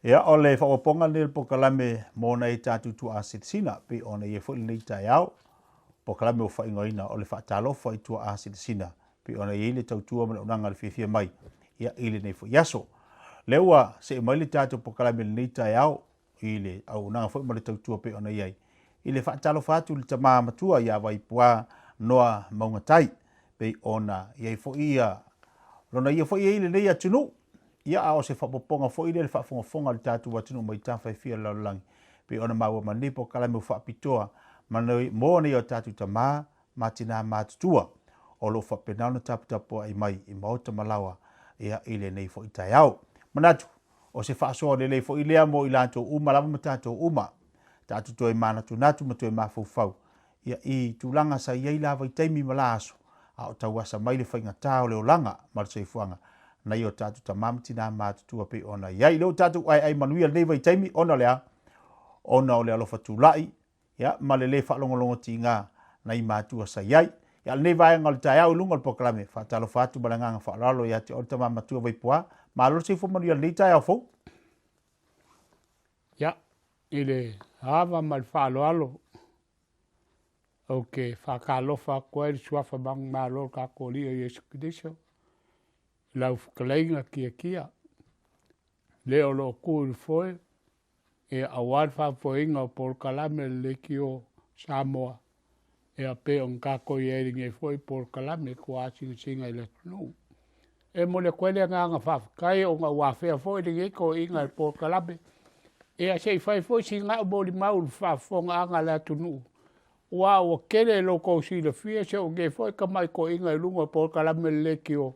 Ia, o le faaopoopoga lenei o le polokalame mo nai a tatou tuaa silasila, e pei ona i ai foi lenei taeao, polokalame ua faaigoaina o le faatalofa i tuaa silasila, e pei ona i ai le tautua ma le auaunaga i le fiafia mai ia i lenei foi aso. O lea ua see mai le tatou polokalame i lenei taeao i le auaunaga foi ma le tautua e pei ona i ai, i le faatalofa atu i le tama matua ia Vaipua Noa Maugatai, pei ona i ai foi ia lona ia foi i ai lenei atunuu. Ia, a o se faaopoopoga foi lea i le faafogafoga a le tatou atunuu mai tafa e fia o le lalolagi, pei ona maua ma lenei polokalame ua faapitoa mo nai o tatou tama ma tinā matutua o lo o faapena ona taputapuai mai i maota ma laoa ia i lenei foi taeao. Manatu, o se faasoa lelei foi lea mo i latou uma lava ma tatou uma, tatou toe manatunatu ma toe mafaufau ia i tulaga sa i ai la vaitaimi ma la aso, a o tauasa mai le faigata o le olaga ma le soifuaga nai o tatou tama ma tinā matutua pei ona i ai. Lea ua tatou aeae manuia lenei vaitaimi ona o le a? Ona o le alofa tulai ia ma le le faalogologo tiga nai matua sa i ai. Ia lenei vaega o le taeao i luga o le polokalame, faatalofa atu ma le agaga faaaloalo ia te oe le tama matua Vaipuā. Malo le soifua manuia i lenei taeao fou. Ia, i le ava ma le faaaloalo, ou te faatalofa atu ai i le suafa manumalo o le tatou Alii o Iesu Keriso, i lau fetalaiga Tiatia, le o lo o tu i le foe, ia aua le faafoeina o polokalame a le Leitio Samoa, ia pei ona tatou i ai i lenei foi polokalame tuaasinasina i le atunuu. E momoli atu ai le agaga faafetai ona ua afea foi lenei toeaina i le polokalame. Ia se i fai foi sina au molimau i le faafofogaaga a le atunuu, aua ua tele lo outou silafia si ou nei foi tamai toeaina i luga o polokalame o le leitio.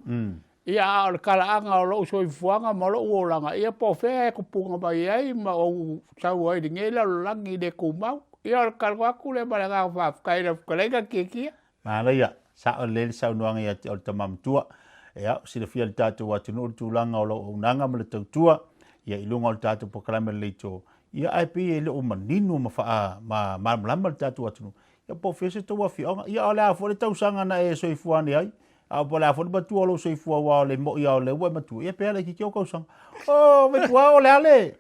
Ia a o le talaaga o lou soifuaga ma lou olaga, ia po o fea e tupuga mai ai ma ou sau ai i lenei lalolagi le tumau. Ia o le talanoa atu lea ma le agaga faafetai i lau fetalaiga Tiatia. Manaia, sao lelei le saunoaga ia te oe le tama matua. Ia, ua silafia e le tatou atunuu le tulaga o lau auaunaga ma le tautua ia i luga o le tatou polokalame o le leitio. Ia, ae pei e le o manino ma faa ma malamalama le tatou atunuu. Ia, po o fea se tou afioaga. Ia, a o le a foi le tausaga na e soifua ane ai? A po o le a foi le matua o lou soifua aua o le mo'i lava o lea ua e matua, ia pe a laitiiti ou tausaga. O, Vaipua, o le a le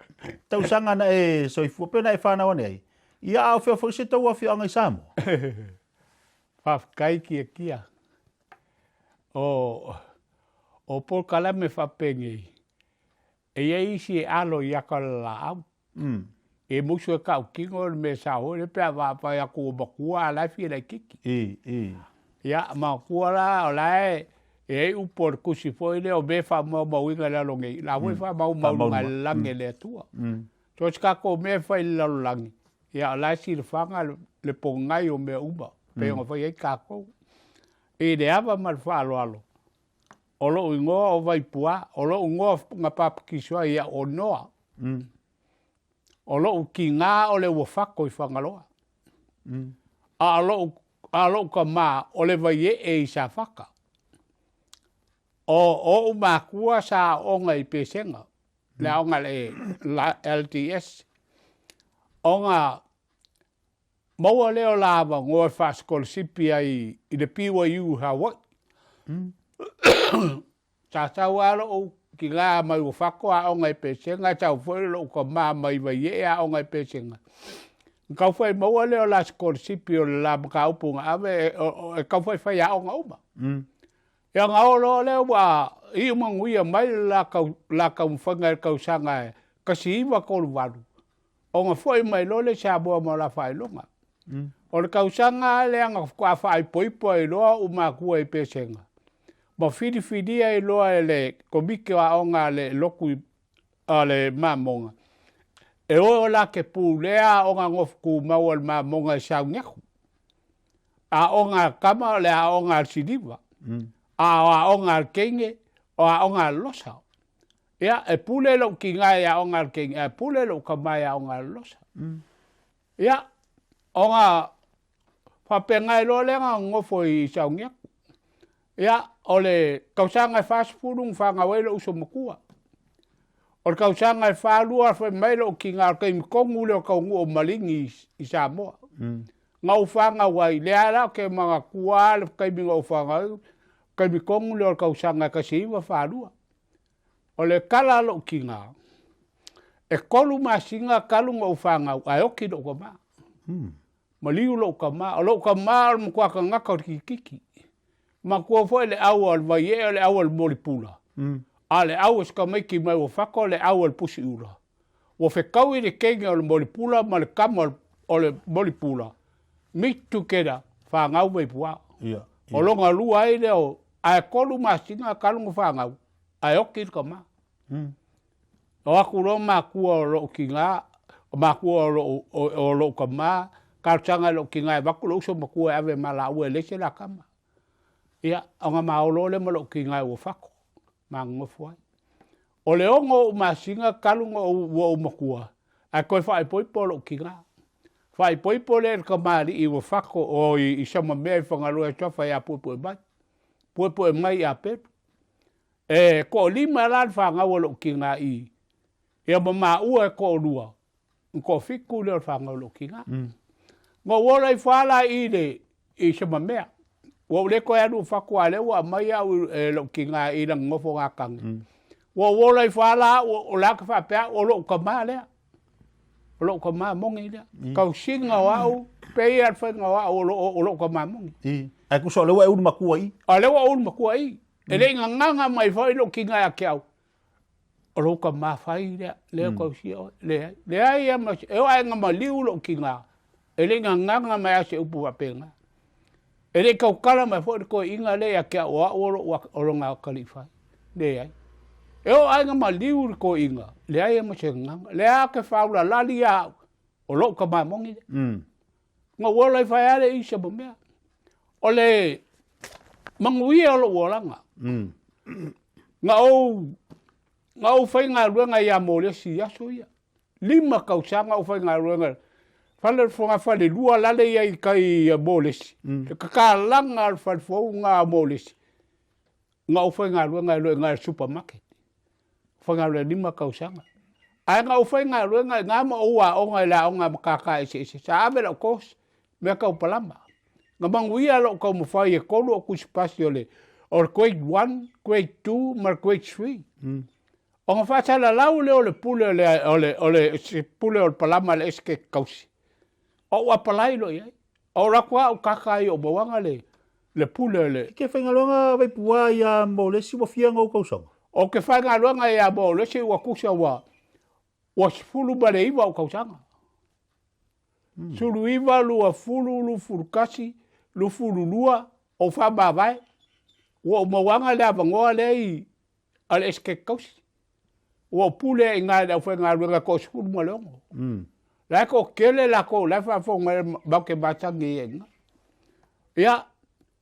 tausaga na e soifua pe na e fanau ane ai? Ia, a o fea foi se tou afioaga i Samoa? Faafetai Tiatia. O, o polokalame faapenei, e i ai isi e alo i ata o le laau. E musu e tautino le mea sao foi lea pe a vaavaai atu ua matua a o la e fia laitiiti. I, i. Ia, matua la o la e e i ai upu o le tusi foi lea o mea e faamaumauina i lalo nei, la foi e faamaumauina i le lagi e le Atua. So o se tatou mea e fai i le lalolagi, ia o la e silafaga le pogai o mea uma, pei ona fai ai tatou. I le ava ma le faaaloalo, o lou igoa o Vaipua, o lou igoa na papatiso ai au o Noa. O lou tiga o le Uafato i Fagaloa. A o lou, a o lou tama o le Vaiee i Safata. O ou matua sa aooga i Pesega. Le aoga le LDS, ona maua lea o la avanoa e faasikolasipi ai i le BYU i Hawaii. Sa sau lava lou tina mai Uafato aoga i Pesega, sau foi lou tama mai Vaiee aoga i Pesega. Na tau fai maua lea o la sikolasipi o le la mataupu na ave e tau faifai aoga uma. Ia ona oo loa lea ua iu manuia mai le la taumafaiga i le tausaga e 1938, ona foi mai loa lea i Samoa ma la faailoga. O le tausaga lava lea na faatoa faaipoipo ai loa ou matua i Pesega, ma filifilia ai loa e le Komiti o Aoga a le Lotu a le Mamoga, e o la te pulea aoga nofo tumau a le Mamoga e Sauniatu. Aoga a tama o le aoga a le siliva, a o aoga a le teine, o aoga a le losa. Ia, e pule lou tiga i aoga a le teine, ae pule lou tama i aoga a le losa. Ia, ona faapena ai loa lea na nonofo i Sauniatu. Ia, o le tausaga e 40 na fanau ai lou uso matua. O le tausaga e 42 fai mai lou tiga o le taimi tonu lea o taunuu o Maligi i Samoa. Na ou fanau ai, lea la ou te manatua lava le taimi na ou fanau ai, taimi tonu lea o le tausaga e 1942. O le tala a lou tiga, E kolu masina talu na ou fanau ae oki lou tama. Maliu lou tama. O lou tama o le matua tagata o le kikiki. Matua foi le au a le Vaiee o le au a le Molipula. A o le au a si tamaiti mai Uafato o le au a le Pusiula. Ua fetaui le teine o le Molipula ma le tama o le Molipula, meet together, fanau Vaipuaa. O lona lua ai lea o, ae kolu masina talu na fanau, ae oki le tama. O aku loa makua o lou tina, o makua o lou, o lou tama, talosaga i lou tina e avatu lou uso matua e ave ma laua e leai se la tama. Ia, ona maolo lea ma lou tina ua fako, ma nonofo ai. O le ono ou masina talu na ou, ua ou matua, ae toe faaipoipo lou tina. Faaipoipo lea i le tamalii ua fako, o i, i Samamea i Fagaloa e suafa ia Puepuemai. Puepuemai ia Pelu. E toalima la le fanau a lou tina i, ia ma maua e toalua, na toafitu lea o le fanau a lou tina. Na ou ola ifo lava la i le, i Samamea. Ua ou le toe alu i fatu a o lea ua aumai au e lou tina i lana nofogakage. Ua ou ola ifo lava la au, o la e faapea au, o lou tama lea. O lou tama moni lea. Tausiga o au, pei lava le faiga o au o lou tama moni. Ae tusa o lea ua e ulu matua i i. A o lea ua ou ulu matua i i. E le i gagaga mai foi lou tino ia te au, o lou tama fai lea, lea e tausia oe. Leai, leai lava ma se, e oo lava ina maliu lou tina, e le i gagaga mai lava se upu faapena. E le i tautala mai foi le toeaina lea ia te au o au o lou o lona atalii fai. Leai. E oo lava ina maliu le toeaina, leai lava ma se gagaga. Lea ou te faaulalali ia au, o lou tama moni lea. Na ou ola ifo ai lava le isa ma mea. O le manuia o lou olaga. Na ou, na ou faigaluega ia Molesi i aso ia. Lima tausaga ou faigaluega. Fale o le fogafalelua lale ia i tai i Molesi. Le tatalaga o le fale fou na o Molesi. Na ou faigaluega ai loa i ina i le supermarket. Faigaluega lima tausaga. Ae na ou faigaluega i ina ma ou aoga i le aoga a matata eseese, sa ave lau course, mea tau palama. Na manuia lou taumafai e tolu ou tusipasi o le, o le grade one, grade two ma le grade three. Ona faasalalau lea o le pule o le, o le, o le, se pule o le palama a le Esetete Tausi. Ou apalai loa i ai. Ou alu atu lava ou kaka ai ou mauaga le, le pule o le. E te faigaluega Vaipua ia Molesi ua fia ona ou tausaga? Ou te faigaluega ia Molesi ua tusa ua ua 19 ou tausaga. 19, 20, 21, 22, ou faamavae. Ua ou mauaga le avanoa lea i a le Esetete Tausi. Ua ou pule ai i ina i le aufaigaluega e toa-16. La e toatele latou o la e faafofoga mai matou te masani ai i ina. Ia,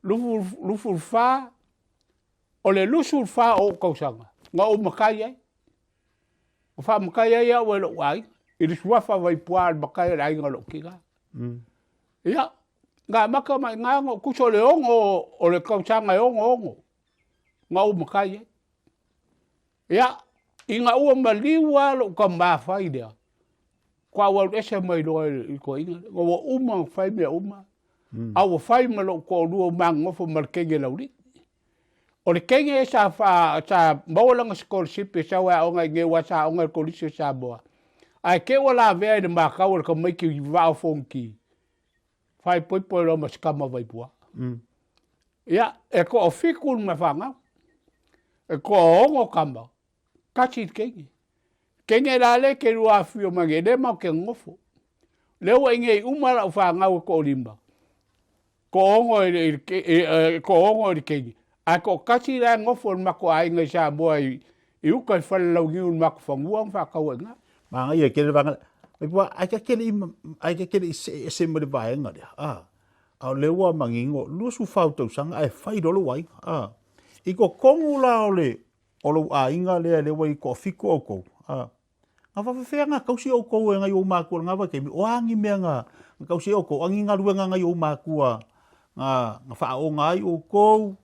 24, o le 24 o ou tausaga na ou matai ai. Na faamatai ai au e lou aiga i le suafa Vaipua o le matai o le aiga o lou tina. Ia, na amata mai i ina na ou tusa o le ono o le tausaga e 66 na ou matai ai. Ia, ina ua maliu lava lou tama fai lea, faatoa ou alu ese mai loa i le toeaina lea. Ua uma ona fai mea uma, a ua fai ma lou toalua ua ma nonofo ma le teine laulii. O le teine sa, fa, sa maua lana sikolasipi e sau e aoga i inei aua sa aoga i le Kolisi o Samoa, ae te i ua lavea i le matau a le tamaiti i Vaa o Fonoti, faaipoipo ai loa ma si tama Vaipua. Ia, e toafitu le fanau, e toaono tama, tasi le teine. Teine la lea e te lua afifio mai nei, lea matou te nonofo. Lea ua i nei uma lau fanau e toalima, toaono i le, toaono i le teine, ae toatasi la e nofo i le matou aiga i Samoa i, i uta i Falelauniu i le matou fanua na faatau ai i ina. Manaia tele le vaega lea. Vaipua, ai ta te le i, ai ta te le i see ese mai le vaega lea, a. A o lea ua manino, 24 tausaga ae fai loa lou aiga, a. I totonu la o le, o lou aiga lea, lea ua i toafitu outou, a. Na faapefea na tausi outou e nai ou matua i lena vaitaimi? O a ni mea na, na tausi ai outou? A ni galuega a nai ou matua na, na faaoga ai outou,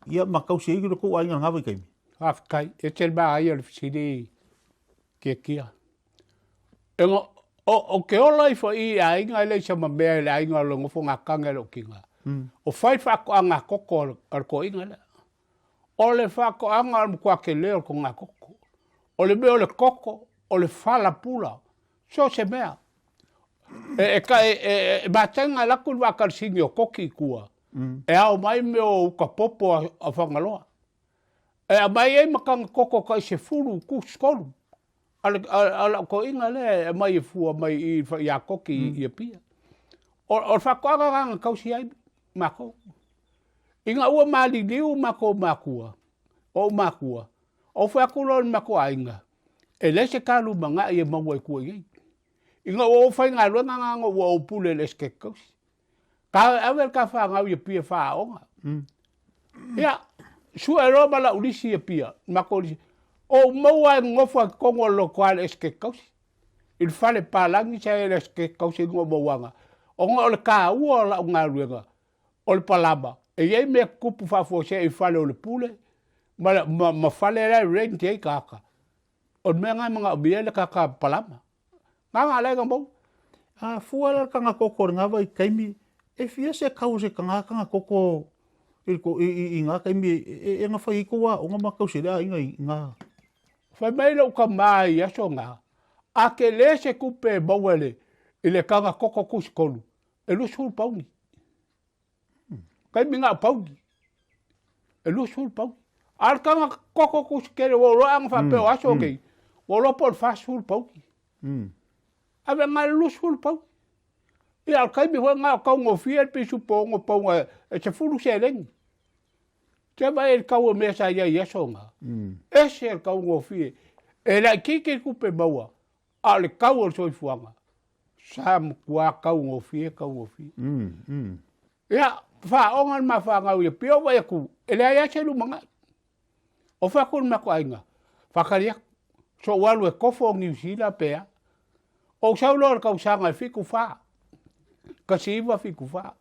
ia ma tausi ai lo tou aiga i lena vaitaimi? Faafetai. E tele maia o le fesili Tiatia. E ngo, o, o ke ola ifo i i aiga e leai sama mea i le aiga o le nofogakaga e lou tina. O fai faatoaga koko a le, a le toeaina lea. O le faatoaga o le matua tele o le togakoko. O le mea o le koko, o le fala pula, so o se mea. E, e, e, e, e mataiga e laku le vaakalisini o koki i tua, mm. e ao mai mea o uka popo a, a Fagaloa. E aumai ai makaga koko kai sefulu tusitolu a le a lau toeaina lea e aumai e fua mai i ia Koki i Apia. O le faatoaga lena na tausi ai matou. Ina ua maliliu matou matua, ou matua, ou fai atu loa i le matou aiga, e leai se ta lumanai e maua i tua i nei. Ina ua ou faigaluega na ona ua ou pule i le Esetete Tausi. Ka ave le ta fanau i Apia e faaaoga. Ia, sue loa ma lau lisi i Apia, matou lisi. Ou maua ai nofo ai totonu o le lotoa i le Esetete Tausi. I le fale palagi sa i le Esetete Tausi ina ua mauaga. Ona o le taua o lau galuega, o le palama, e i ai mea tutupu faafuasei i fale o le pule, ma, ma, ma fale la e rent ai tagata. O le mea lena e manaomia ai le tagata palama. Gaga la ina maua. A fua la le tagakoko i lena vaitaimi, e fia se kau o se tagata tagakoko i, i, i, i ngā taimi e, e, e nga whai ai kou aoga ma kausi le aiga i ngā. Fai mai lou tama i aso na, a ke le se tupe e maua i le, i le tagakoko tusitolu, e 20 pauni. Taimi na o pauni. E 20 pauni. A o le taga koko kusi tele, ua ou iloa ana faapea o aso nei, ua ou iloa po o le 40 pauni. Ave na le 20 pauni. Ia o le taimi foi lena o taugofie le pisupo 6 pauna e 10 seleni. Te vaai i le tau o mea sa i ai i aso na. Ese le taugofie. E laitiiti le tupe maua, a o le tau o le soifuaga, sa matua taugofie, taugofie. Mm, mm. Ia, faaoga le mafanau ia pio vai atu, e leai lava se lumanai. O fai atu le matou aiga, faatali atu, sou alu e kofo o Niu Sila pe a. Ou sau loa i le tausaga e 74, 1974.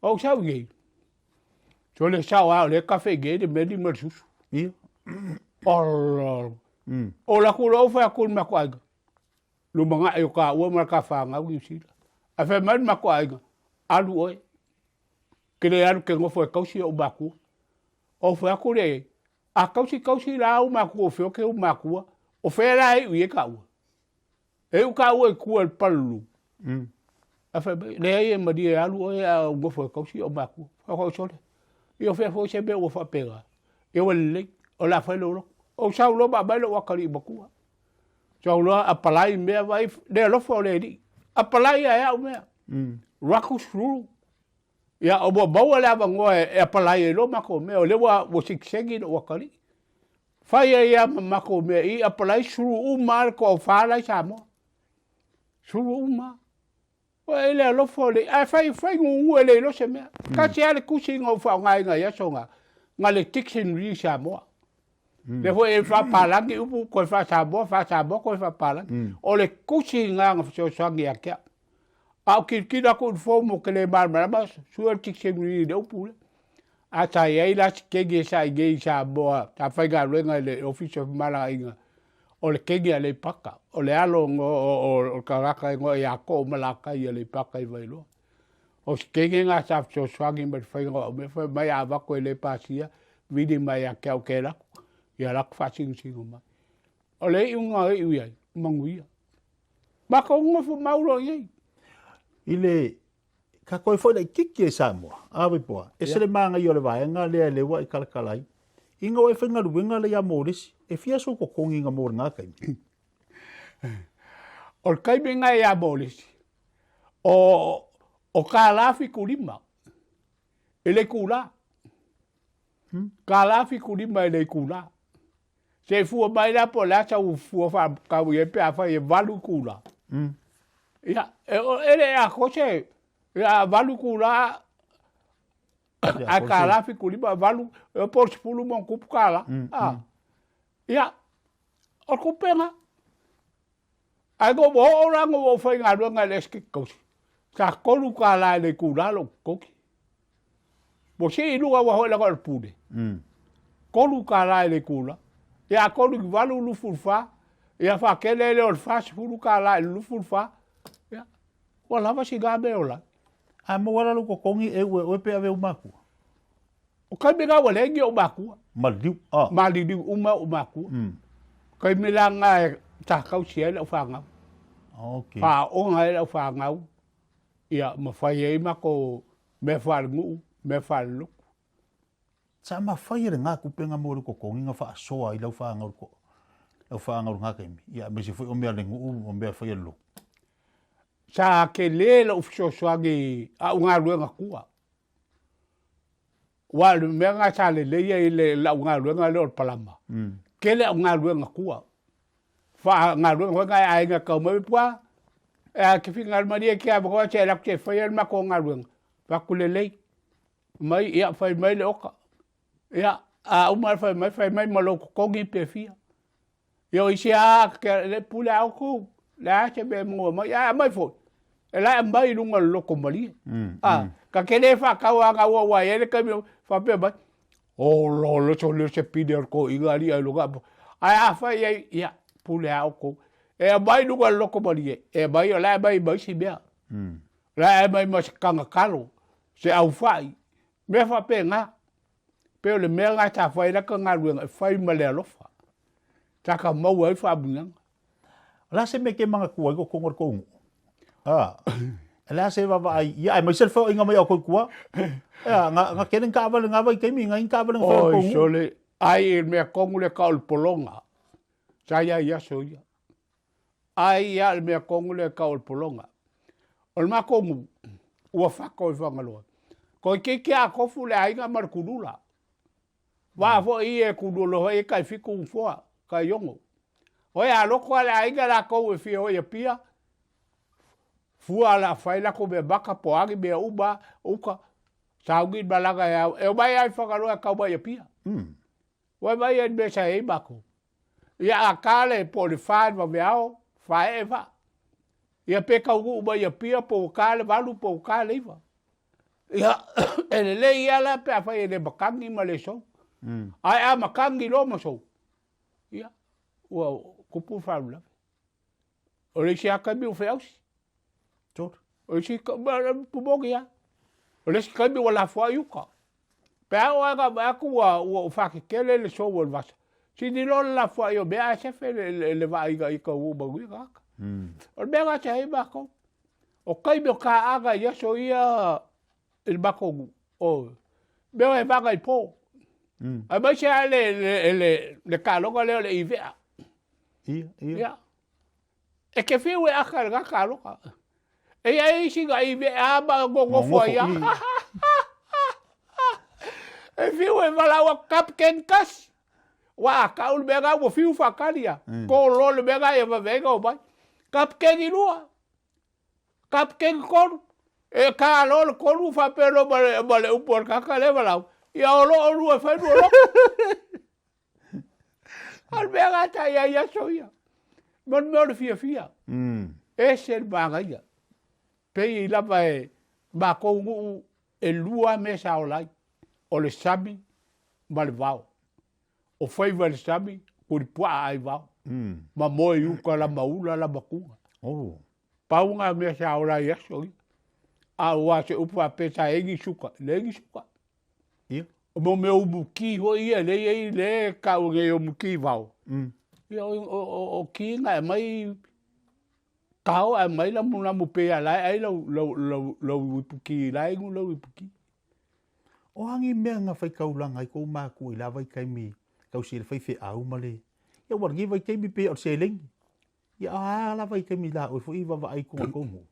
Ou sau i nei, so le sao lava o lea e kafe i nei le meli ma le susu. Ia. Olo. Mm. O la ku loa fai atu i le matou aiga, lumanai o taua ma le ta fanau Niu Sila. Ae fai mai le matou aiga, alu oe, ke le alu ke nofo e tausi ou matua. Ou fai atu lea i ai, a tausi tausi la ou matua o fea o ke ou matua, o fea la e iu i ai taua. E iu taua i tua i le palulu. Mm. Ae fai mai, leai e malie e alu oe a ou nofo e tausi ou matua. Fai atu, sole, ia o fea foi se mea ua faapena. Ia ua lelei, o le a fai lou loto. Ou sau loa ma aumai lou atalii matua. Sau loa apalai mea vai, le alofa o le alii. Apalai ia e au mea. Mm. Raku sulu. Ia, o ua maua le avanoa e, e apalai ai loa matou mea, o lea ua, ua sitiseni lou atalii. Fai ai lava ma matou mea i apalai sulu uma lava le toafa la i Samoa. Sulu uma. Ua e le alofa o le, ae fai, fai gugu e le iloa se mea. Mm. Tasi lava le tusi na ou faaaogaina i aso na, na le dictionary Samoa. Mm. Lea foi e faapalagi upu, toe faa-Samoa, faa-Samoa, toe faapalagi. Mm. O le tusi na na fesoasoani ia te au. A ou tilotilo atu i le form ou te le malamalama, sue le dictionary i le upu lea. A sa i ai la si kegi e sa i nei i Samoa, sa faigaluega i le Ofisa o Femalagaaiga, o le kegi a Aleipata, o le alo o, o, o, o le tagata e igoa ia Koo Malakai i Aleipata i Vailoa. O si kegi na sa fesoasoani mai le faiga o au mea, fai mai a avatu e le pasia, vili mai ia te au ke alu atu, ia alu atu faasinosino mai. O le iuga e iu i ai, manuia. Matou nofo mau loa i ai. I le ka koe foi laitiiti e Samoa, a Vaipoa, ese le māngai o le vaega lea le ua i kalakala ai. Ina o e faigaluega le ia Mōlesi, e fia sou totogi ina mo lena taimi. O le taimi lena ia Mōlesi, o, o kālā 75 i le itulā. Hmm? Kālā 75 i le itulā. Se i fua mai la po o le a sau fua faatau i ai pe afai e 8 itula. Mm. Ia, e, e le atoa se, ia, 8 itula, ae kālā 75, 8, e po o le 10 ma ona tupu kālā. Mm, ah. mm. Ia, o le tupe lena. Ae na ua oo la na ua ou faigaluega i le Esetete Tausi, sa $3 i le itula lou totogi. Ua sii i luga aua foi leaga o le pule. Mm. $3 i le itula. Ia a 3 i 8, 24. Ia faatele ai lea o le $40 i le 24. Ia, ua lava sina mea e ola ai. A maua la lou totogi e ue oe pe ave ou matua? O taimi la ua leai ni ou matua. Maliliu. Ah. Maliliu uma ou matua. Mm. Taimi la na e Sa tausi ai lau fanau. Okay. Faaoga ai lau fanau, ia ma fai ai matou mea faale-nuu, mea faale-lotu. Sa mafai e lena tupe na maua i le totogi na faasoa ai lau fanau lau fanau i lena taimi, ia aemaise foi o mea a le nuu ma mea fai a le lotu. Sa tele lou fesoasoani i au galuega tua. Aua o le mea lena sa lelei ai le lau galuega lea o le palama, tele au galuega tua. Faagaluega foi nai aiga tau mai pua, e a te finagalo malie e te avanoa se alu atu se faia le matou galuega, fai atu lelei, mai ia fai mai le oka. Ia a uma ona fai mai, fai mai ma lou totogi pe fia. Ia o isi lava le pule a outou, le a se mea e maua mai, ae aumai foi, e la e aumai i luga o le loto malie. A, ta te le faatau lava gaua aua e i ai le taimi e faapea mai, ola ola sole o se pine o le toeaina alii ai loga. Ae afai i ai, ia, pule a outou. E aumai i luga o le loto malie, e aumai, o la e aumai ma isi mea. O la e aumai ma se tagatalo, se aufai, mea faapena. Pei o le mea lena sa fai ai lata galuega, e fai ma le alofa. Sa ka maua ai faamanuiaga. O le a se mea e te manatua ai totonu o le tou nuu? A, o le a se vaavaai, ia aemaise le feoaiga mai a outou i tua. Ea, na, na tele ni taavale i lena vaitaimi, na i ai ni taavale na fai a le tou Oi nuu. sole, ai i le mea tonu lea tau o le pologa. Sa i ai i aso ia. Ai ia le mea tonu lea tau o le pologa. O le matou nuu, ua fako i Fagaloa. Toeitiiti lava tofu le aiga ma le kulula. Vaa foi ia e kulula foi e tai fitu ufoa, tai ono. Oi a loko lava le aiga latou e fia o i Apia, fua la fai latou mea maka po o a ni mea uma uka, sauni le malaga e ao, e omai lava i Fagaloa e tau mai i Apia. Ua vaai ai le mea sa i ai matou. Ia a ta le po o le fa i le vaveao, faee vaa. Ia pe taunuu mai i Apia po ua ta le valu po ua ta le iva. Ia e lelei lava la pe afai e le matagi ma le sou. Ae a matagi loa ma sou, ia ua tupu le faalavelave. O le isi lava taimi ua feausi. O le isi pumoni lava. O le isi taimi ua lafoai uta. Pe a oo lava ina vaai atu ua ua fatetele le sou o le vasa, sili loa le lafoai o mea ae sefe le, le, le vaai ina ia taunuu manuia tagata. O le mea lena sa i ai matou. O taimi o taaga i aso ia i le matou nuu, o mea e vaga i po. Aemaise lava le, le, le, le taaloga lea o le ivea. Ia, ia. Ia. E te fiu e aka i lena taaloga. E i ai isi na ivea ma nonofo ai lava. E fiu e valaau atu, Kapten Kasi. Ua a kau le mea lena ua fiu faatali a. Kolo le mea lena ia vave ai ona omai. Kapten lua. Kapten tolu. E ta loa le tolu faapea loa ma le, ma le upu a le tagata lea e valaau, ia o loo lua e fai lua loto. A o le mea lena sa i ai aso ia. Ma le mea o le fiafia. Ese le manaia. Pei lava e matou nuu e lua mea sa ola ai. O le sami ma le vao. O faiva i le sami, tulipuaa ai vao. Ma moe i uka lama ula lama tuna. Oh. Pau na mea sa ola ai aso ia. A ua se upu faapea sa i ai ni suka, leai ni suka. Ia. O mo mea umu ki foi ia, lea e i ai, lea e taua nei o ki vao. Ia, o, o, o, o ki na e aumai, kao ae aumai lamu lamu pei lava la e ai lau, lau, lau, lau ipuki, la e inu lau ipuki. O a ni mea na faitaulaga ai kou matua i la vaitaimi tausi ai le faifeau ma le, ia ua lenei vaitaimi pei o le seleni. Ia a la vaitaimi la oe foi i vaavaai i totonu o tou nuu.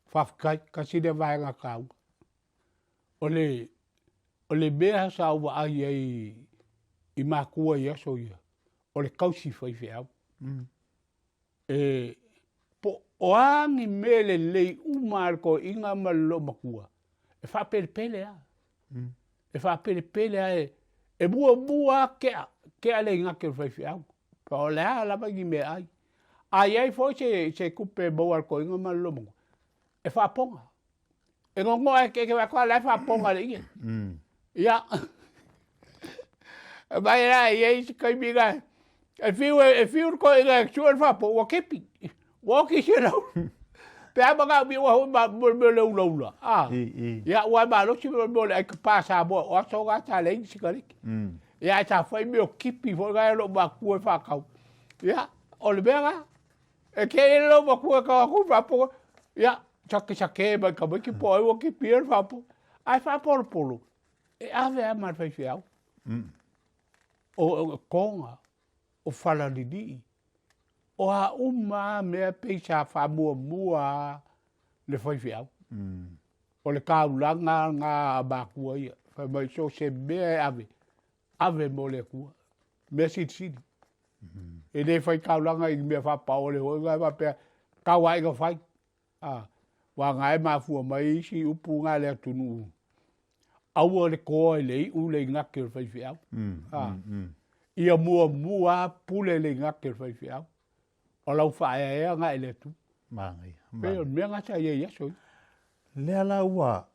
Faafetai, tasi lea vaega taua. O le, o le mea sa ou vaai ai i matua i aso ia, o le tausi faifeau. E, po o a ni mea lelei uma a le toeaina ma le loomatua, e faapelepele lava. E faapelepele lava e, e muamua lava tea, tea le igate o le faifeau. Po o le a lava ni meaai. A i ai foi se, se tupe e maua e le toeaina ma le loomatua, e faapoga. E gogo e ke ke wa la fa ponga le ie. Ia. Mai la ia i se kaimi ga. E fiu e fiu ko i ga su e fa po wa kepi. Wa ki se lau. Pe a manga mi wa ho ma mo mo le ula ula. Ah. Ia wa ma lo si mo mo le ai ka pa sa mo o so ga ta le si ka le. Ia sa fai mi o kipi fo ga lo ma ku e fa kau. Ia. O le mea la, e ke i lou matua e tau atu i faapopo, ia, sakesake mai tamaiti po o ai ua kipia le faapopo. Ae faapolopolo, e ave lava ma le faifeau. O toga, o falalilii, o a uma lava mea pei sa faamuamua lava le faifeau. O le taulaga lena a matua ia, fai mai so o se mea e ave, ave mo le Atua. Mea silisili. E le fai taulaga i mea faapaole foi na faapea tau aiga fai. A, aua na e mafua mai isi upu na le atunuu. Aua le toa i le iu le inate o le faifeau. A, ia muamua pule le inate o le faifeau. O lau faaeaea na i le Atua. Manaia. Pei o le mea na sa i ai i aso ia. Lea la ua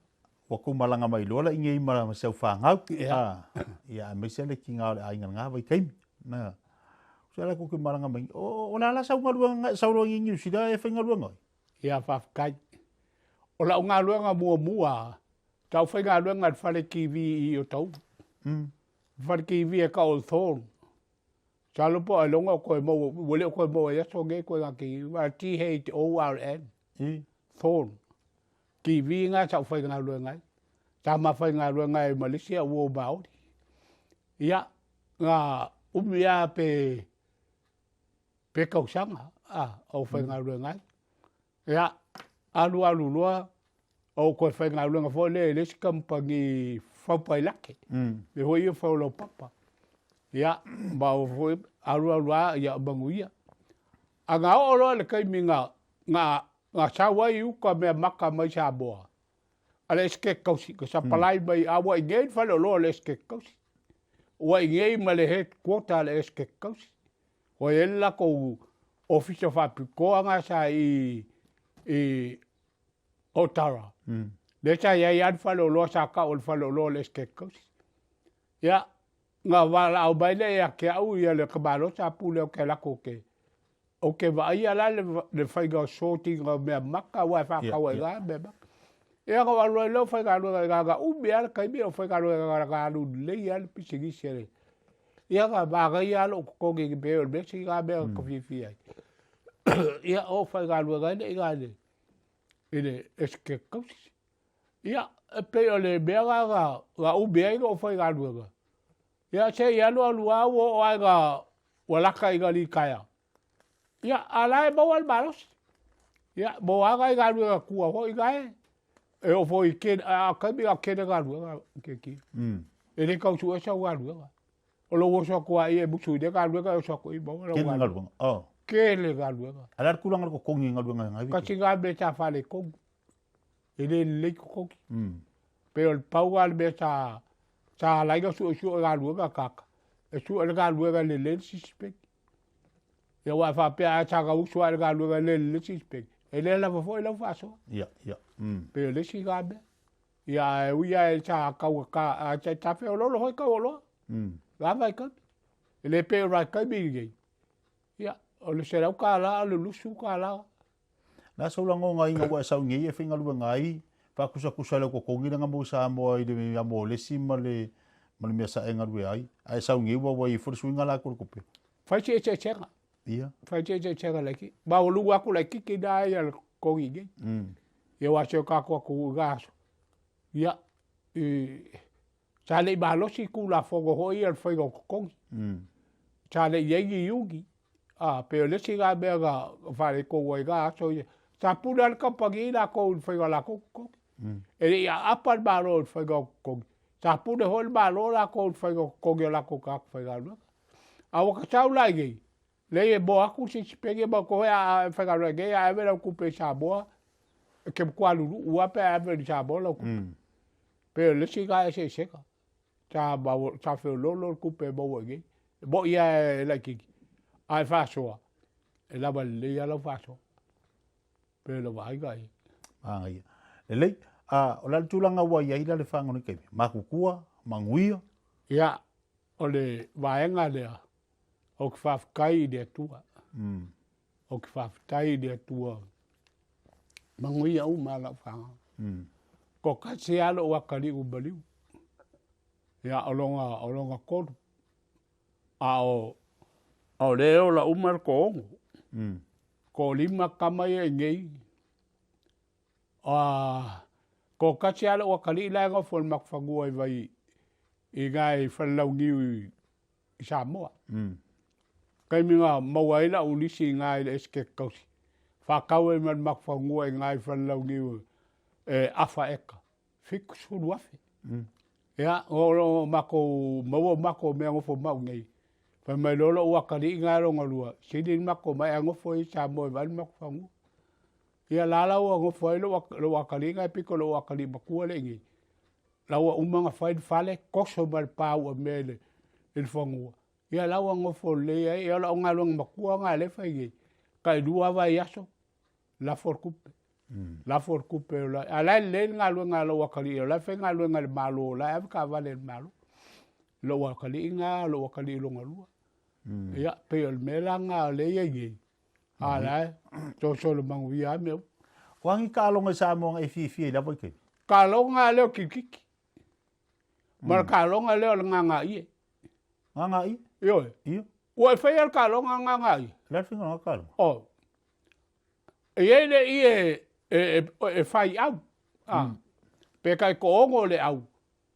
ua kou malaga mai loa la i nei ma ma si au fanau. Ia. Ia aemaise le tiga o le aiga i lena vaitaimi. Na. Se la kou te malaga mai. O o le a la sau galuega na e sau loa i Niu Sila e faigaluega ai? Ia faafetai. O lau galuega muamua, sa ou faigaluega i le fale TV i Otahuhu. Le fale TV e tau o le Thorn. Masalo po o ailoga o toe maua, ua le o toe maua i aso nei ituaiga TV, aua T-H-O-R-N, Thorn. TV lena sa ou faigaluega ai. Sa ma faigaluega ai ma le isi au uo Maori. Ia, na umi lava pe, pe tausaga a, o faigaluega ai. Ia, alu alu loa, ou toe faigaluega foi lea i le isi kamupani fau pailate, mea foi ia fau laupapa. Ia, ma o foi alu alu lava, ia manuia. A na oo loa i le taimi na, na, na sau ai i uka mea maka mai Samoa, a le Esetete Tausi, na sapalai mai, a ua i inei le faleoloa o le Esetete Tausi. Ua i inei ma le headquarter a le Esetete Tausi. Ua i ai le latou ofisa faapitoa na sa i i Otara. Lea sa i ai lava le faleoloa sa tau o le faleoloa o le Esetete Tausi. Ia, na valaau mai lea ia te au ia le tamaloa sa pule ou te alu atu ou te ou te vaaia la le, le faiga o sorting o mea maka aua e faatau ai i mea maka. Ia na ou alu ai lea faigaluega i na umi lava le taimi o faigaluega na alu lelei lava le pisinisi a le Ia na manaia lava lou totogi i mea o le mea sina mea ka fiafia ai. Ia o faigaluega ai lea i ina i le Esetete Tausi. Ia, e pei o le mea lena na umi ai lou faigaluega. Ia se i alu alu lava ua oo lava ina ua lata ina litaea. Ia, a o la e maua le malosi. Ia, mo a nai galuega tua foi na e, e oo foi i tele, a o taimi na o tele galuega Kekia. E le tau sue sau galuega. O lou oso atu lava ia e musu i lea galuega e oso atu i maua lau Tele galuega. Oh. Tele galuega. A o le a le tulaga o le totogi i galuega i nai Kasi na mea sa faaletonu. E le lelei totogi. Pei o le pau lena o le mea sa sa ala ai ona suesue galuega tagata, e sue le galuega e lelei le sisipegi. Ia aua a faapea a saga usu lava i le galuega e le lelei le sisipegi, e le lava foi lau faasoa. Ia, ia. Pei o le isi lena mea. Ia ae ui lava sa taugata, ae sa feoloolo foi tau oloa. Lava i taimi. E le pei o vaitaimi lenei, ia o le $100 o le $20. Na sau lagona ina ua e sau nei e faigaluega ai, faakusakusa i lau totogi lea na maua i Samoa i le amo o le esi ma le ma le mea sa e galue ai, ae e sau nei ua ua i ai foi le suiga la atu o le tupe. Fai se eseesega. Ia. Fai se eseesega laiti. Maualuga atu laitiiti na ia le totogi nei. Ia aua si o tatou atunuu i na aso, ia, i, sa le i malosi Tulafono foi ia o le faiga o totogi. Sa le i i ai ni iuni. A, pei o le isi lena mea na faaletonu ai i na aso ia. Sa pule lava le kamupani latou i le faiga o latou totogi. E le i aapa le Malo i le faiga o totogi. Sa pule foi le Malo latou i le faiga o totogi o latou tagata faigaluega. A ua ta sau la i inei, leai e moa atu se isi peni e manatua foi a e faigaluega nei a ave lau tupe i Samoa, e te matua luluu lava pe a ave i Samoa lau tupe. Pei o le isi lena eseesega. Sa maua, sa feoloolo le tupe e maua i inei. E moni lava e laitiiti, a e faasoa, e lava lelei lava lau faasoa. Pei o lau vaaiga ia. Manaia. Lelei, a, o le a le tulaga ua i ai la le faga o lenei taimi? Matutua, manuia? Ia, o le vaega lea, ou te faafetai i le Atua. Ou te faafetai i le Atua, manuia uma lau faga. Toatasi lava lou atalii maliu, ia o lona, o lona tolu. A o, A o lea e ola uma le toaono. Toalima tama ia i nei. A toatasi lava lou atalii la e nofo i le matou fanua i vai i ina i Falelauniu i Samoa. Taimi na maua ai lau lisi i ina i le Esetete Tausi, faatau ai ma le matou fanua i ina i Falelauniu e afa eka, 70,000. Ia, o lo o matou maua matou mea nofo mau nei. Fai mai loa lou atalii na lona lua, sili le matou omai ae nofo i Samoa e vaai le matou fanua. Ia la la ua nofo ai lou atalii na e pito lou atalii matua lea i inei. La ua uma ona fai le fale, toso ma le pa ua mea i le fanua. Ia la ua nofo lelei ai. Ia o lau galuega matua na lea e fai nei, tai lua vaiaso, lafo le tupe. Lafo le tupe o la, a la e lelei le galuega a lou atalii, o la e faigaluega i le Malo, o la e ave taavale i le Malo. Lou atalii na, lou atalii lona lua. Ia, pei o le mea la na o lea e i ai nei, a la e soosoo manuia lava mea uma. O a ni taaloga i Samoa na e fiafia ai lava i taimi? Taaloga lea o kirikiti, ma le taaloga lea o le gagaie. Gagaie? Ioe. Io. Ua e faia le taaloga gagaie? O le a le faiga o lena taaloga? Oh. E i ai le ie e fai au, a, pe tai toaono le au,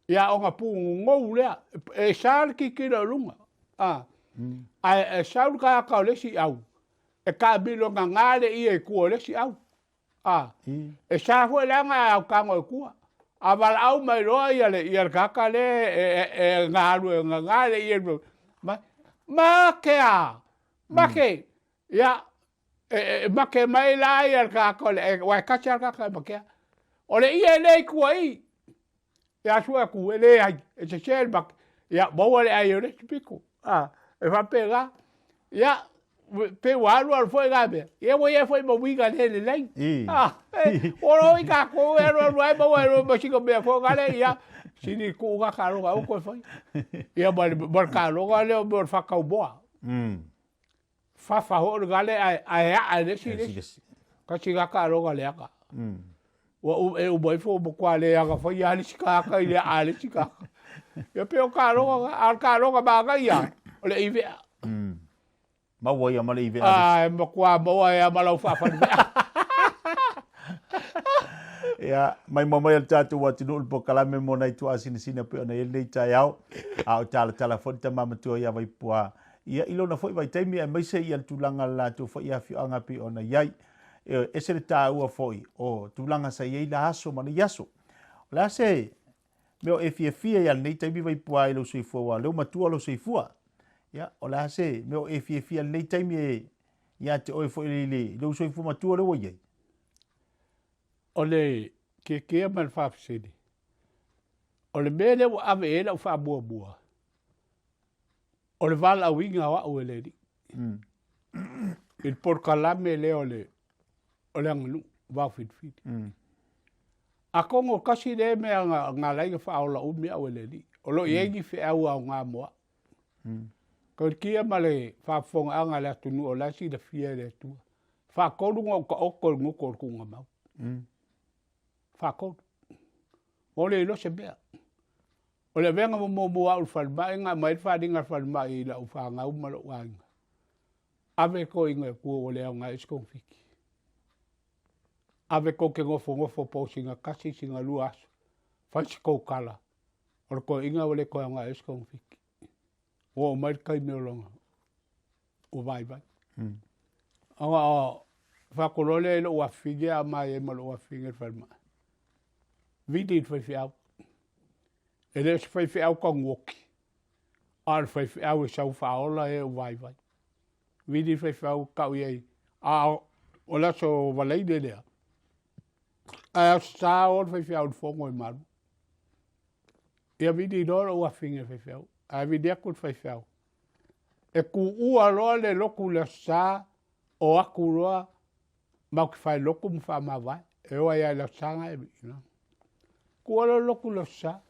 ia ona pugogou lea, e sa le tilotilo i luga, a, ae e sau le tagata o le isi au, e taamilo gaga le ie i tua o le isi au, a, e sa foi la ona autago i tua. A valaau mai loa ia le, ia le tagata lea e galue gaga le ie, mai, make a, make, ia, E make mai la ia le tagata o le, aua e tasi lava le tagata e makea. O le ie lea i tua i, ia sue atu, e leai, e sese le make. Ia, maua le ai o le isi pito. A, e faapena. Ia, pe ua alu alu foi na mea, ia ua i ai foi ma uiga le lelei. A, ua loa i tatou e alu alu ai maua ai loa ma sina mea foi nale, ia, sili tuu na taaloga aua toe faia. Ia ma le taaloga lea o mea o le faataumoa. Fafa foi le gale ae ae aa e le isi le isi. Kasi ga taaloga leaga. Ua u e uma ifo ua matua leaga foi lava le isi tagata i le aa a le isi tagata. Ia pei o taaloga na, a o le taaloga manaia o le ivea. Maua ia ma le ivea. A e matua maua ai lava ma lau faafalivea. Ia, maimoa mai e le tatou atunuu le polokalame mo nai tuaasinasina pei ona i ai lenei taeao, a o talatala foi le tama matua ia Vaipuā Ia, i lona foi vaitaimi aemaise ia le tulaga le latou foi afioaga pei ona i ai. E ese le taua foi o tulaga sa i ai la aso ma nei aso. O le a se mea o e fiafia ia lenei taimi Vaipuā i lou soifua aua o lea ua matua lou soifua. Ia, o le a se mea o e fiafia i lenei taimi e ia te oe foi i lou soifua matua lea ua i ai? O le tietie ma le faafesili, o le mea lea ua ave i ai lau faamuamua, O le valaauina o au e le Alii i le polokalame lea o le o le aganuu vao filifili. Atonu tasi lea mea na na ala ai ona faaola umi au e le Alii, o lo o i ai ni feau aoga mo au. Tautia ma le faafofogaaga a le atunuu o la e silafia e le Atua, faatolu ona ou taoto i le gutu o le tuugamau. Faatolu. Ua le iloa se mea. O le avega muamua au i le falemai na aumai ai le faaaliga a le falemai i lau fanau ma lou aiga, ave toeaiina i tua ua le aoga ai se togafiti. Ave tou te nofonofo po o sina tasi sina lua aso, fai se tou tala, o le toeaina ua le toe aoga ai se togafiti. Ua oo mai le taimi o lona ua vaivai. Ona fai atu loa lea i lou afafine a omai ai ma lou afafine i le falemai, vili i le faifeau. E le o se faifeau taguoti, a o le faifeau e sau faaola e ua vaivai. Vili le faifeau tau i ai, a o le aso Faraile lea, ae Aso Sa o le faifeau i le fono i Malua. Ia vili loa lou afafine i le faifeau, ae vili atu le faifeau. E tuua loa le lotu i le Aso Sa, o atu loa matou te failotu ma faamavae, e oo ai lava i le Aso Sa na e Tuua loa le lotu i le Aso Sa,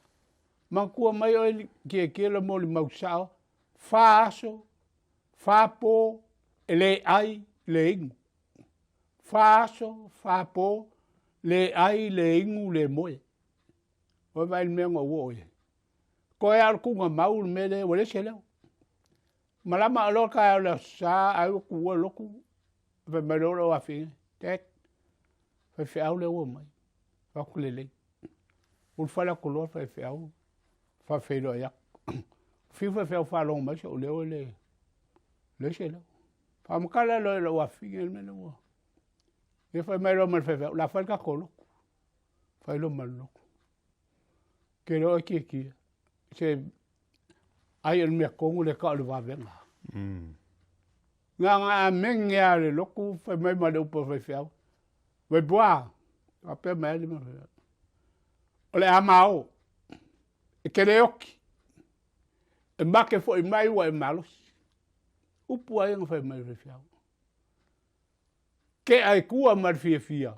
manatua mai oe Tietie le molimau sao, fa aso, fa po, e le ai, le inu. Fa aso, fa po, le ai, le inu, le moe. Ua vaai i le mea na ou oo i ai. Toe lava o le tuugamau le mea lea, ua leai se leo. Malama loa le taeao i le Aso Sa ai ua tuua le lotu, fai mai loa lou afine, Dad, faifeau lea ua omai. Fai atu, Lelei. Ulufale atu loa le faifeau, faafeiloai atu. Fiu faifeau faalogo mai so'u leo e le leai se leo. Faamatala loa i lou afine le mea lea ua. Ia fai mai loa ma le faifeau, o le a fai le tatou lotu. Fai loa ma le lotu. Ke loa e kiekie. Se ai o le mea tonu lea tau o le vavega. Na ona amene lava o le lotu fai mai ma le upu a le faifeau, Vaipua, faapea mai ai le mea. O le a mao, e te le oti, e make foi mai ua e malosi. Upu a ia na fai mai le faifeau. Tea i tua ma le fiafia,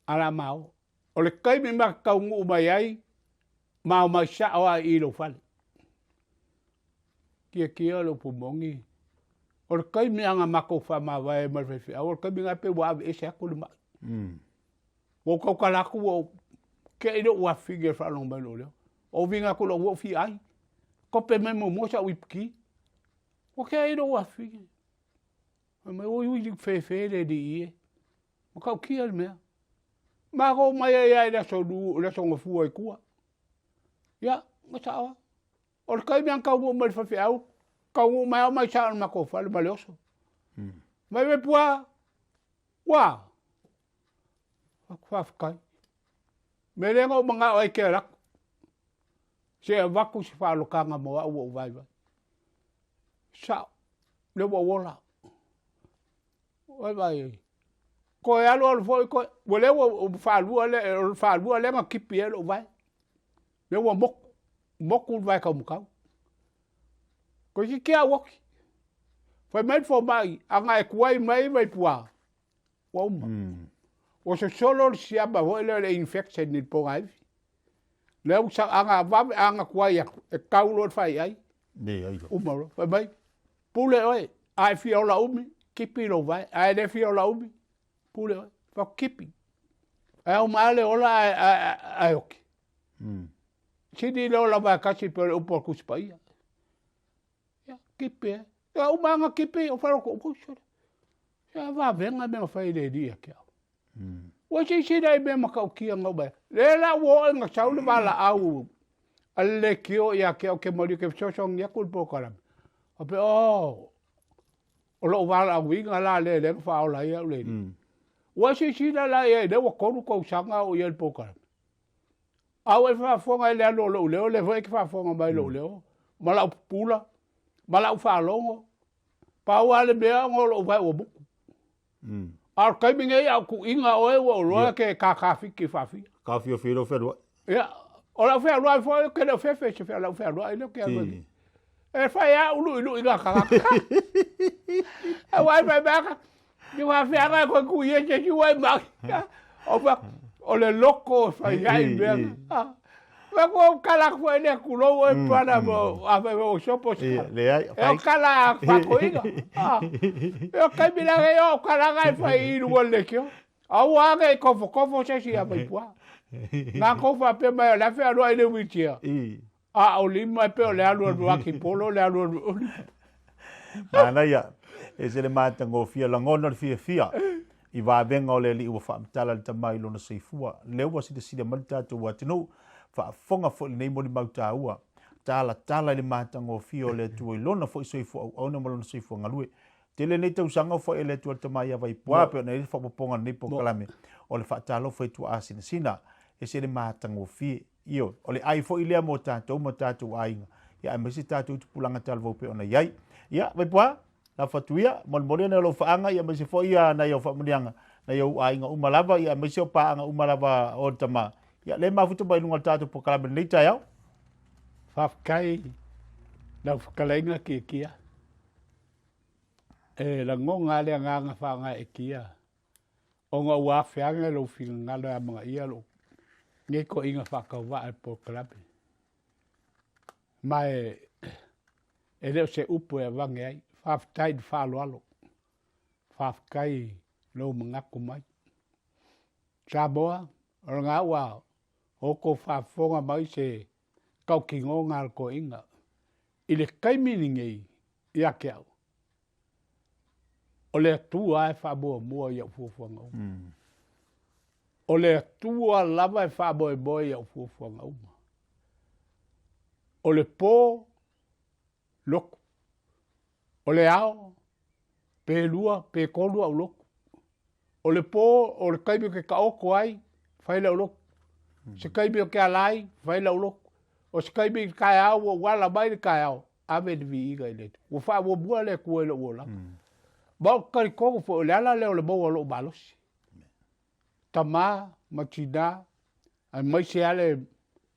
a la mao. O le taimi ma te taunuu mai ai, ma omai sao lava i i lou fale. Kiekie o le upu moni, o le taimi lava na matou faamavae ai ma le faifeau, o le taimi lena pei ua aveese atu le mai. Ua ou tautala atu ua ou te i lou afifine i le faalogo mai o lou leo. Ou viga atu i lou uo ou fia ai. Kope mai muamua sau iputi. Ua tea i lou afifine. Fai mai, oi ui, fefe le alii e. Matautia le mea. Matou omai ai lava i le aso lu, le aso Gafua i tua. Ia, na sao lava. O le taimi lava na taunuu mai le faifeau, taunuu mai lava omai sao i le matou fale ma le oso. Mai Vaipua, ua, faafetai. Mea lea na ou manao ai e te alu atu, se i avatu se faaolataga mo au ua ou vaivai. Sao, lea ua ou ola. Oi vaai ai. Toe alu alu foi toe, ua lea ua faalua lea, o le faalua lea na tipi ai lou vae. Lea ua moku, moku le vae taumatau. Toeitiiti lava ou oti. Fai mai le fomai, ana e tuai mai Vaipua, ua uma. Ua sosolo le siama foi lea o le infection i le pogaivi. Lea ua sa, ana vave, ana tuai atu, e tau loa le faiai. Leai. Uma loa. Fai mai, pule oe, a e fia ola umi, tipi lou vae. A e le fia ola umi, pule oe. Fai atu, tipi. Ae uma lava le ola ae, ae, ae oki. Sili le ola vae tasi pei o le upu a le Tusi Paia. Ia, tipi e. Ia uma lava na tipi, ou fai atu, oi sole, se a vavega mea na fai e le Alii ia te au. Ua silasila i mea matautia na oo mai ai. Lea la ua oo ina sau le valaau a le leitio ia te au ke malie ke fesoasoani atu i le polokalame. Faapea, oh, o lou valaauina la lea lea na faaola ai au le Alii. Ua silasila la i ai, lea ua 3 tausaga o i ai i le polokalame. A ua e faafofoga i le alu o lou leo, lea foi e te faafofoga mai i lou leo, ma lau pupula, ma lau faalogo. Pau lava le mea ona o lou vae ua mutu. A o le taimi nei a o tuuina oe ua ou iloa ke kakafiti faafia. Taofiofi lou fealuai. Ia, o lau fealuai foi ou te le o fefe i se lau fealuai lea ou te alu ai. E fai lava ou luilui na tagata. Aua e fai mai aka, ni faafeaga e koe kui e se isi ua e mai. O fai atu, o le loko e fai ai mea na. Fai atu, ou tala atu foi lea tulou oe brother mo a fai mai ua sopo se tala. Leai, E o tala faatoina. E o taimi la e o tala e fai i luga o le leitio. Aua ne i kofokofo se isi ia Vaipua. Na kou faapea mai o le a fealuai i le wheelchair. A o lima e pei o le alu alu akipolo le alu alu o lima. Manaia, e se le matagofie, lagona le fiafia i vavega o le Alii ua faamatala le tama i lona soifua. Lea ua silasila mai le tatou atunuu, faafofoga foi lenei molimau taua, talatala i le matagofie o le Atua i lona foi soifua auauna ma lona soifua galue. Tele nei tausaga o fai e le Atua le tama ia Vaipua, pei ona i ai le faaopoopoga o lenei polokalame o le faatalofa i tuaasinasina, e se le matagofie. Ioe, o le ai foi lea mo tatou ma tatou aiga, ia aemaise tatou tupulaga talavou pei ona i ai. Ia, Vaipua, lafo atu ia, molimoli ana lou faaga, ia aemaise foi ia nai au faamanuiaga, nai ou aiga uma lava, ia aemaise o paaga uma lava o le tama. Ia, lea e mafuta mai luga o le tatou polokalame i lenei taeao. Faafetai i lau fetalaiga Kiekie. E lagona lava le agaga faagaeetia ona ua afeaga lou finagalo e amanaia lou nei toeaiina faatauvaa i le polokalame. Ma e, e le o se upu e avane ai. Faafetai i le faaaloalo, faafetai i lou manatu mai. Samoa, o lena ua outou faafofoga mai se tautinoga a le toeaina. I le taimi lenei, Ia te au, o le Atua e faamuamua i au fuafuaga uma. Mm. O le Atua lava e faamoemoe i au fuafuaga uma. O le po, lotu. O le ao, pe lua, pe tolu au lotu. O le po, o le taimi ou te taoto ai, fai lau lotu. Se taimi ou te ala ai, fai lau lotu. O se taimi i le taeao ua ou ala mai le taeao, ave le viiga i le Atua. Ua faamuamua le Atua i lou olaga. Ma ou te talitonu foi, o le ala lea o le maua o lou malosi. Tama ma tina, aemaise lava le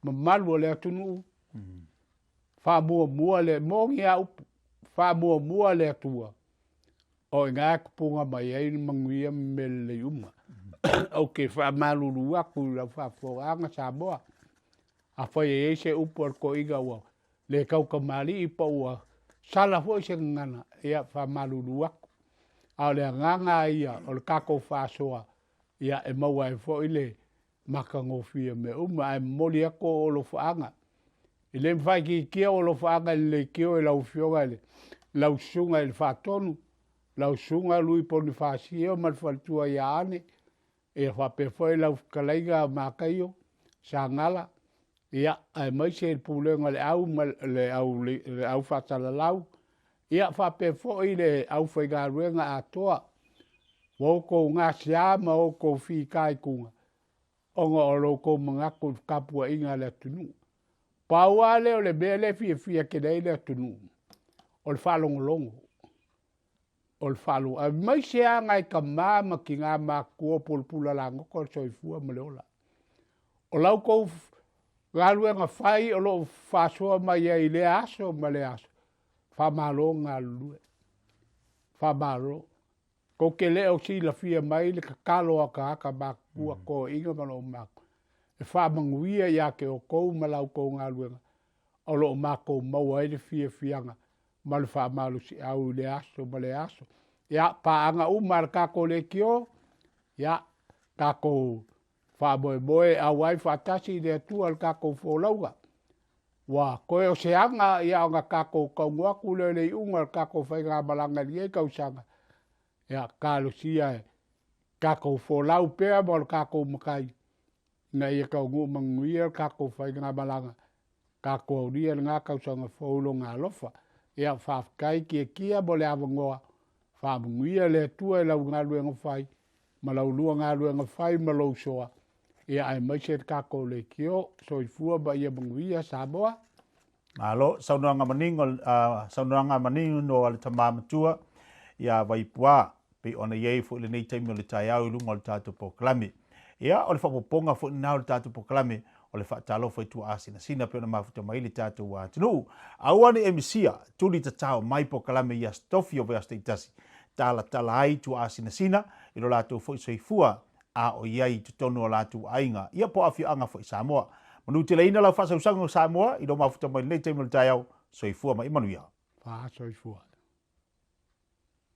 mamalu o le atunuu, faamuamua le, moni lava upu, faamuamua le Atua, o i ina e tupuga mai ai le manuia ma mea lelei uma. Ou te faamalulu atu i lau faafofogaaga Samoa, afai e i ai se upu a le toeaina ua le tautamalii po ua sala foi se gagana, ia faamalulu atu. A o le agaga lava ia o le tatou faasoa, ia e maua ai foi le matagofie o mea uma. Ae momoli atu ou alofaaga, e le mafai itiitia ou alofaaga i le leitio i lau Afioga i lau Susuga i le Faatonu, lau Susuga Lui Ponifasio ma le faletua ia Ane, ia faapea foi lau fetalaiga Mataio Sagala, ia aemaise le pulega o le au ma le au, le au faasalalau, ia faapea foi le aufaigaluega atoa, ua outou gasea ma outou fitaituga ona o lo outou manatu i le tapuaiga a le atunuu. Pau lava lea o le mea lea e fiafia tele ai le atunuu, o le faalogologo, o le faalogo, aemaise lava nai tama ma tina matutua o pulapula lagoto le soifua ma le ola. O la outou galuega fai o lo o faasoa mai ai i lea aso ma lea aso, faamalo galulue, faamalo. Tou te le o silafia mai le tatalo a tagata matutua, toeaiina ma loo matua, e faamanuia ia te outou ma la outou galuega o lo o matou maua ai le fiafiaga ma le faamalosiau i lea aso ma lea aso. Ia, paaga uma a le tatou leitio, ia, tatou faamoemoe e auai faatasi i le Atua i le tatou folauga. Ua toe o se aga ia ona tatou taunuu atu lea i le iuga o le tatou faigamalaga i lenei tausaga, ia talosia e tatou folau pea ma o le tatou Matai ina ia taunuu manuia le tatou faigamalaga, tatou aulia lena tausaga fou i lona alofa. Ia faafetai Tiatia mo le avanoa, faamanuia le Atua i lau galuega fai ma lau lua galuega fai ma lou soa, ia aemaise le tatou leitio. Soifua ma ia manuia Samoa. Malo, saunoaga manino, uh, saunoaga manino a le tama matua ia Vaipuā, pei ona i ai foi lenei taimi o le taeao i luga o le tatou polokalame. Ia, o le faaopoopoga foi lena o le tatou polokalame, o le faatalofa i tuaasinasina pei ona mafuta mai le tatou atunuu. Aua ne i e misia, tuli tatao mai polokalame i Aso Tofi o vaiaso taitasi, talatala ai tuaasinasina i lo latou foi soifua a o i ai i totonu o latou aiga, ia po o afioaga foi i Samoa. Manuteleina lau faasausaga o Samoa i lou mafuta mai lenei taimi o le taeao. Soifua ma ia manuia. Faasoifua.